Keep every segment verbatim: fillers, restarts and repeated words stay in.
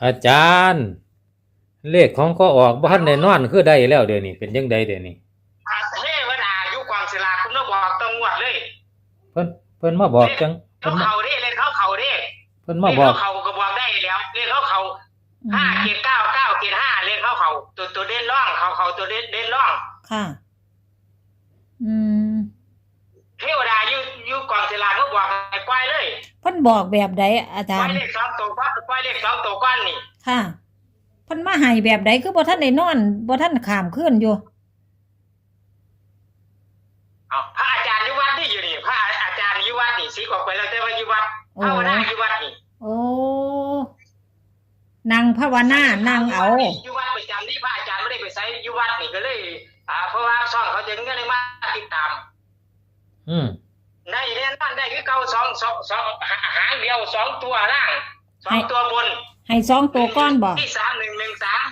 อาจารย์ เลขของก็ออกบ่ทันได้นอนคือได้แล้วเดี๋ยวนี้ เป็นจังใดเดี๋ยวนี้ อ่า เทวดาอยู่กองสลากเพิ่นมาบอกต้องงวดเลย เพิ่น เพิ่นมาบอกจัง เขา เพิ่นมา เขาเด้ เลขเขาเขาเด้ เพิ่นมาบอก เลขเขาเขาก็บอกได้แล้ว เลขเขาเขา อืม ห้าเจ็ดเก้า เก้าเจ็ดห้า เลขเขาเขา ตัว ตัวเด่นร่อง เขาเขาตัวเด่น เด่นร่อง ค่ะ อืม เทวดาอยู่ อยู่กองสลากเขาบอกให้ปล่อยเลย เพิ่นบอกแบบใดอาจารย์ ปล่อยเลขสองตัวก่อน ปล่อยเลขสองตัวก่อนนี่ ค่ะ เพิ่นมาให้แบบใด คือบ่ทันได้นอน บ่ทันข้ามคืนอยู่ เอา พระอาจารย์อยู่วัดนี่อยู่นี่ พระอาจารย์อยู่วัดนี่ สิออกไปแล้วแต่ว่าอยู่วัด โอ้ ภาวนาอยู่วัดนี่ โอ้ นั่งภาวนา นั่งเอา อยู่วัดประจำนี่ พระอาจารย์ไม่ได้ไปไส อยู่วัดนี่ก็เลย อ่า เพราะว่าช่องเขาจะเงินได้มาติดตาม อืม ได้แน่นอน ได้คือเก่า สอง สอง สอง หา- หางเดียว สองตัวล่าง สอง ให้ ตัวบน ให้สองตัวก่อนบ่ ที่ สามหนึ่งหนึ่งสาม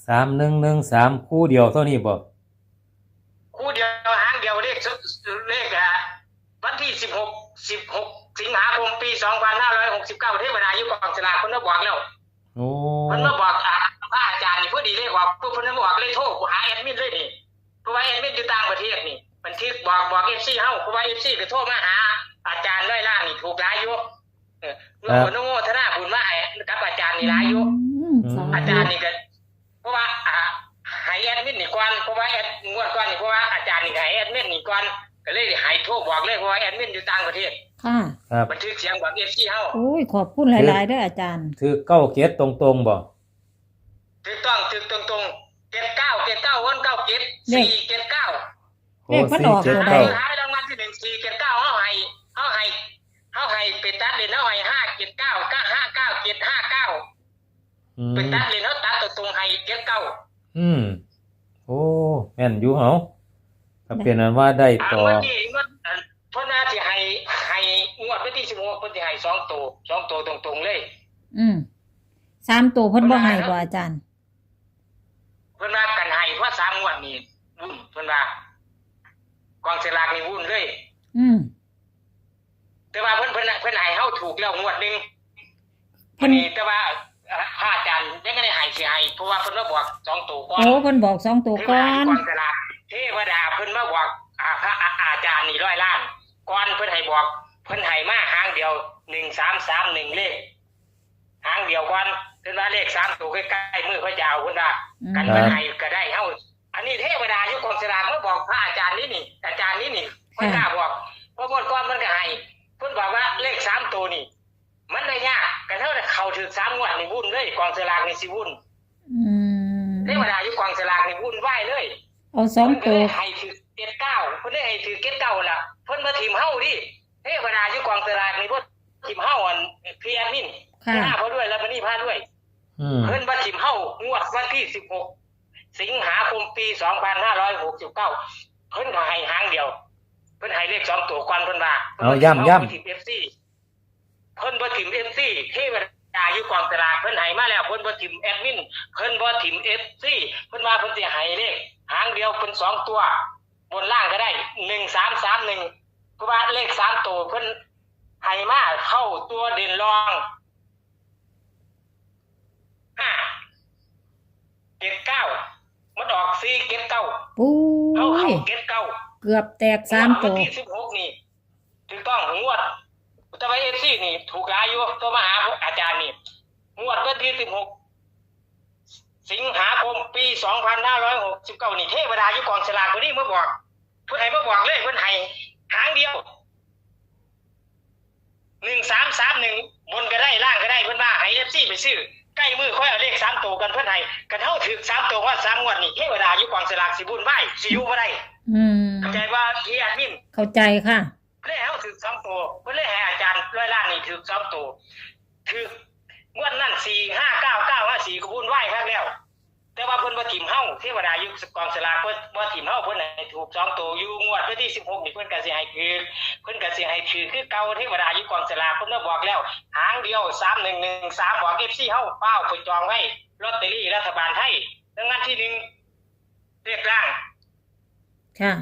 สามหนึ่งหนึ่งสาม คู่เดียวเท่านี้บ่ คู่เดียวหางเดียว เลขสุด เลข อ่ะ วันที่ สิบหก สิบหก สิงหาคม ปี สองพันห้าร้อยหกสิบเก้า เทวดาอยู่กองสลากเพิ่นมาบอกแล้ว โอ้ เพิ่นมาบอก อ่ะ พระอาจารย์นี่พอดีเลขออกปุ๊บ เพิ่นมาบอกเลย โทรหาแอดมินเลยนี่ เพราะว่าแอดมินอยู่ต่างประเทศนี่ บันทึกบอก บอก เอฟซี เฮา เพราะว่า เอฟซี ก็โทรมาหาอาจารย์ร้อยล้านนี่ถูกหลายอยู่ เออ ครับ อนุโมทนาบุญมาให้กับอาจารย์นี่หลายอยู่ อืม อืม สาธุ อาจารย์นี่ก็ เพราะว่า อ่า ให้แอดมินนี่ก่อน เพราะว่าแอด งวดก่อนนี่ เพราะว่าอาจารย์นี่ให้แอดมินนี่ก่อน ก็เลยให้โทรบอกเลย เพราะว่าแอดมินอยู่ต่างประเทศ ค่ะ ครับ บันทึกเสียงบอก เอฟซี เฮา โอ้ย ขอบคุณหลายๆเด้ออาจารย์ ถืกเก้าเจ็ดตรงๆบ่ ถูกต้อง ถูกตรงๆ เจ็ดเก้า เจ็ดเก้า วัน เก้าเจ็ด เลข สี่เจ็ดเก้า โอ้ เลขมันออก สี่เจ็ดเก้า ตัวใด ท้ายรางวัลที่หนึ่ง สี่เจ็ดเก้า เฮาให้ เฮาให้ เฮาให้ไปตัดเลน เฮาให้ ห้าเจ็ดเก้า กับ ห้าเก้าเจ็ด ห้าเก้า อืม ไปตัดเลน เฮาตัดตัวตรงให้ เจ็ดเก้า อืม โอ้ แม่นอยู่ เฮา ก็เป็นอันว่าได้ต่อ อ่า งวดนี้ งวด อัน เพิ่นว่าสิให้ ให้งวดวันที่ สิบหก เพิ่นสิให้สองตัว สองตัวตรงๆเลย อืม สามตัวเพิ่นบ่ให้บ่อาจารย์ เพิ่นว่ากันให้เพราะสามงวดนี่วุ่น เพิ่นว่า กองสลากนี่วุ่นเลย อืม แต่ว่าเพิ่น เพิ่น เพิ่นให้เฮาถูกแล้วงวดหนึ่ง เพิ่น อันนี้แต่ว่า เอ่อ พระอาจารย์ยังไม่ได้ให้สิให้ เพราะว่าเพิ่นมาบอกสองตัวก่อน โอ้ เพิ่นบอกสองตัวก่อน เทวดาอยู่กองสลาก เทวดาเพิ่นมาบอก อ่า พระ อ่า อาจารย์นี่ร้อยล้าน ก่อนเพิ่นให้บอก เพิ่นให้มาหางเดียว หนึ่งสามสามหนึ่ง เลข หางเดียวก่อน เพิ่นว่าเลขสามตัวใกล้ๆมือเพิ่นจะเอา เพิ่นว่า อืม กันเพิ่นให้ก็ได้ เฮา อันนี้เทวดาอยู่กองสลากมาบอกพระอาจารย์นี่นี่ อาจารย์นี่นี่ เพิ่นกล้าบอก เพราะงวดก่อนเพิ่นก็ให้ เพิ่นบอกว่าเลขสามตัวนี่ มันได้ยาก กันเท่านั้น เข้าถืกสามงวดนี่วุ่นเลย กองสลากนี่สิวุ่น อืม เทวดาอยู่กองสลากนี่วุ่นวายเลย เอาสองตัว เพิ่นก็เลยให้ถืก เจ็ดเก้า เพิ่นเลยให้ถืก เจ็ดเก้า ล่ะ เพิ่นบ่ถิ่มเฮาดิ เทวดาอยู่กองสลากนี่บ่ถิ่มเฮา อัน พี่แอดมิน ค่ะ หน้าพาด้วย แล้วมานี่พาด้วย อืม เพิ่นบ่ถิ่มเฮา งวดวันที่ สิบหก สิงหาคม ปี สองพันห้าร้อยหกสิบเก้า เพิ่นก็ให้หางเดียว เพิ่นให้เลขสองตัวก่อน เพิ่นว่า เอา ย้ำ ย้ำ เพิ่นบ่ถิ่ม เอฟซี เพิ่นบ่ถิ่ม เอฟซี เทวดาอยู่กองสลาก เพิ่นให้มาแล้ว เพิ่นบ่ถิ่มแอดมิน เพิ่นบ่ถิ่ม เอฟซี เพิ่นว่าเพิ่นสิให้เลขหางเดียวเป็นสองตัว บนล่างก็ได้ หนึ่งสามสามหนึ่ง เพราะว่าเลขสามตัวเพิ่นให้มาเข้าตัวเด่นรอง ห้าเจ็ดเก้า มันออก สี่เจ็ดเก้า ปุ้ย เอาเข้า เจ็ดเก้า เกือบแตกสามตัว งวดวันที่ สิบหก นี่ ถูกต้อง งวด แต่ว่า เอฟซี นี่ถูกหลายอยู่ โทรมาหาอาจารย์นี่ งวดวันที่ สิบหก สิงหาคม ปี สองพันห้าร้อยหกสิบเก้า นี่ เทวดาอยู่กองสลากเพิ่นนี่มาบอก เพิ่นให้มาบอกเลย เพิ่นให้หางเดียว หนึ่งสามสามหนึ่ง บนก็ได้ ล่างก็ได้ เพิ่นว่าให้ เอฟซี ไปซื้อ ใกล้มือค่อยเอาเลขสามตัวกัน เพิ่นให้ กันเฮาถืกสามตัวว่าสามงวดนี่ เทวดาอยู่กองสลากสิวุ่นวาย สิอยู่บ่ได้ อืม เข้าใจว่าพี่แอดมิน เข้าใจค่ะ เพิ่นเลยให้เฮาถืกสองตัว เพิ่นเลยให้อาจารย์ร้อยล้านนี่ถืกสองตัว ถืกงวดนั้น สี่ห้าเก้า เก้าห้าสี่ ก็วุ่นวายคักแล้ว แต่ว่าเพิ่นบ่ถิ่มเฮา เทวดาอยู่กองสลากเพิ่นบ่ถิ่มเฮา เพิ่นให้ถูกสองตัว อยู่งวดวันที่ สิบหก นี่เพิ่นก็สิให้ถืก เพิ่นก็สิให้ถืกคือเก่า เทวดาอยู่กองสลากเพิ่นมาบอกแล้ว หางเดียว สามหนึ่งหนึ่งสาม บอก เอฟซี เฮาฟ้าวไปจองไว้ ลอตเตอรี่รัฐบาลไทย รางวัลที่หนึ่ง เลขล่าง ค่ะ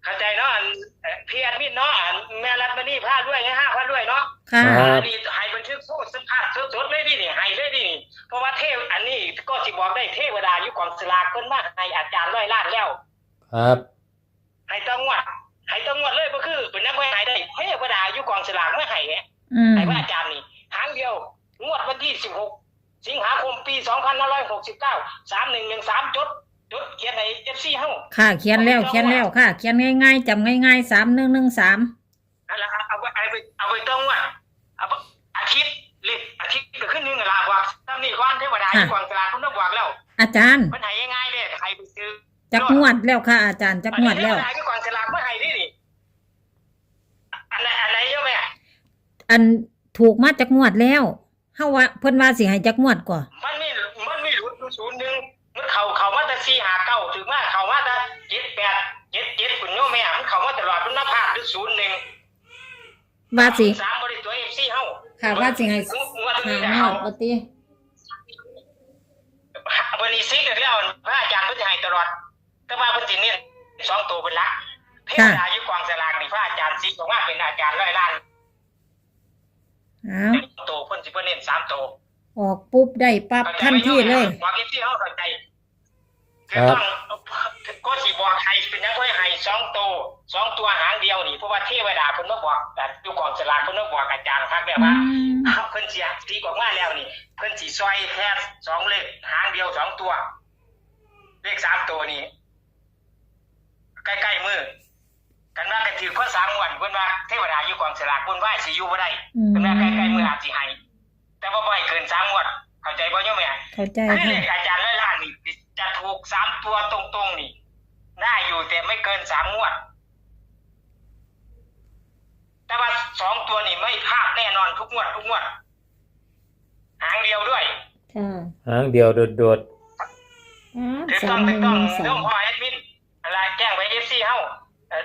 เข้าใจเนาะ อันเอ่อพี่แอดมินเนาะ อันแม่รัฐมณีพารวย ให้ห้าพารวยเนาะ ค่ะ ครับ อันนี้ให้บันทึกโทษสัมภาษณ์สดๆเลยดินี่ ให้เลยดินี่ เพราะว่าเทพอันนี้ก็สิบอกได้ เทวดาอยู่กองสลากเพิ่นมาให้อาจารย์ร้อยล้านแล้ว ครับ ให้ต้องงวด ให้ต้องงวดเลย บ่คือเป็นนักมวยให้ได้ เทวดาอยู่กองสลากมาให้เนี่ย อืม ให้พระอาจารย์นี่ หางเดียว งวดวันที่สิบหก สิงหาคม ปีสองพันห้าร้อยหกสิบเก้า สามหนึ่งหนึ่งสาม จด จดเขียนให้ เอฟซี เฮา ค่ะ เขียนแล้ว เอาไปต้อง เขียนแล้วค่ะ เขียนง่ายๆ จำง่ายๆ สามหนึ่งหนึ่งสาม นั่นล่ะ เอาไป เอาไป เอาไปต้องงวด เอาไป อาทิตย์ เลขอาทิตย์ก็คือหนึ่งนั่นล่ะ บอกซ้ำนี่ก่อน เทวดา ค่ะ อยู่กองสลากเพิ่นมาบอกแล้ว อาจารย์ เพิ่นให้ง่ายๆเลย ให้ไปซื้อ จักงวดแล้วค่ะ อาจารย์ จักงวดแล้ว อันนี้เทวดาอยู่กองสลากมาให้นี่นี่ อันไหน อันไหนโยมแม่ อันถูกมาจักงวดแล้ว เฮาว่า เพิ่นว่าสิให้จักงวดก่อ มันมี มันมีหลุดอยู่ศูนย์หนึ่ง มันเข้า เข้ามาแต่สี่ห้าเก้า ถือมาเข้ามาแต่เจ็ดแปด เจ็ดเจ็ด คุณโยมแม่ มันเข้ามาตลอด มันมาพลาดอยู่ศูนย์หนึ่ง ว่าสิ สาม บ่ได้ตัว เอฟซี เฮา ค่ะ ว่าสิให้ งวดนี้ ห้า นะ งวด เขา ว่าติ วันนี้ซิกแล้ว พระอาจารย์เพิ่นสิให้ตลอด แต่ว่าเพิ่นสิเน้นสองตัวเป็นหลัก ค่ะ เทวดาอยู่กองสลากนี่ พระอาจารย์ซิกออกมาเป็นอาจารย์ร้อยล้าน อ้าว ตัวเพิ่นสิบ่เน้นสามตัว ออกปุ๊บได้ปั๊บ เข้าใจ ทันทีเลย บอก เอฟซี เฮาเข้าใจ ครับ คือต้อง ก็สิบอกให้เป็นหยังค่อยให้สองตัว สองตัวหางเดียวนี่ เพราะว่าเทวดาเพิ่นมาบอก อยู่กองสลากเพิ่นมาบอกอาจารย์คักแล้วว่า อืม เพิ่นสิซิกออกมาแล้วนี่ เพิ่นสิซอยแค่สองเลข หางเดียวสองตัว เลขสามตัวนี่ ใกล้ๆมื้อ กันว่ากันถือข้อสามงวด เพิ่นว่าเทวดาอยู่กองสลาก เพิ่นว่าสิอยู่บ่ได้ อืม เพิ่นว่าใกล้ๆมื้ออาจสิให้ แต่ว่าบ่ให้เกินสามงวด เข้าใจบ่โยมแม่ เข้าใจ คือ ค่ะ เลขอาจารย์ร้อยล้านนี่ จะถูกสามตัวตรงๆนี่ ได้อยู่แต่ไม่เกินสามงวด แต่ว่าสองตัวนี่ไม่พลาดแน่นอนทุกงวด ทุกงวด หางเดียวด้วย ค่ะ หางเดียวโดดๆ อ่า ถูกต้อง สามหนึ่งหนึ่งสาม ถูกต้อง หลวงพ่อแอดมิน อะไรแจ้งไป เอฟซี เฮา เอ่อ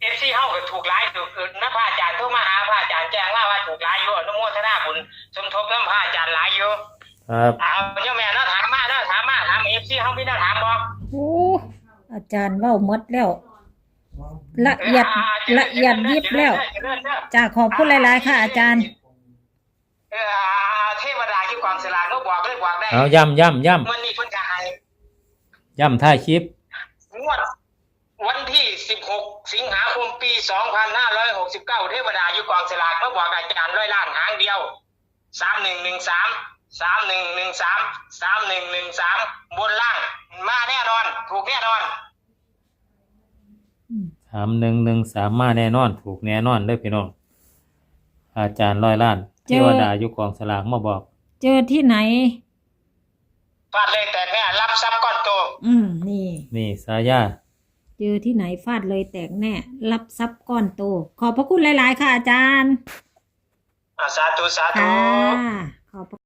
เอฟซี เฮาก็ถูกหลาย ถูก เอ่อ นะ พระอาจารย์โทรมาหา พระอาจารย์แจ้งมาว่าถูกหลายอยู่ อนุโมทนาบุญสมทบนำพระอาจารย์หลายอยู่ ครับ เอาโยมแม่เนาะ ถามมาเนาะ ถามมา ถาม เอฟซี เฮามีแนวถามบ่ โอ้ อาจารย์เว้าหมดแล้ว ละเอียด เออ อ่า เจริญ ละเอียดยิบแล้ว เจริญ เจริญ เจริญ จ้า ขอบคุณหลายๆค่ะ อาจารย์ เออ อ่า เทวดาอยู่กองสลากก็บอกเลย บอกได้ เอา ย้ำ ย้ำ ย้ำ วันนี้เพิ่นจะให้ ย้ำท้ายคลิป งวดวันที่สิบหก สิงหาคม ปีสองพันห้าร้อยหกสิบเก้า เทวดาอยู่กองสลากมาบอกอาจารย์ร้อยล้านหางเดียว สามหนึ่งหนึ่งสาม สามหนึ่งหนึ่งสาม สามหนึ่งหนึ่งสาม บนล่าง มาแน่นอน ถูกแน่นอน สามหนึ่งหนึ่งสาม มาแน่นอน ถูกแน่นอนเด้อพี่น้อง อาจารย์ร้อยล้าน เจอ เทวดาอยู่กองสลากมาบอก เจอที่ไหน ฟาดเลยแตกแน่ รับทรัพย์ก้อนโต อืม นี่ นี่ฉายา เจอที่ไหนฟาดเลยแตกแน่ รับทรัพย์ก้อนโต ขอบพระคุณหลายๆค่ะ อาจารย์ อ่า สาธุ สาธุ ค่ะ ขอบพระ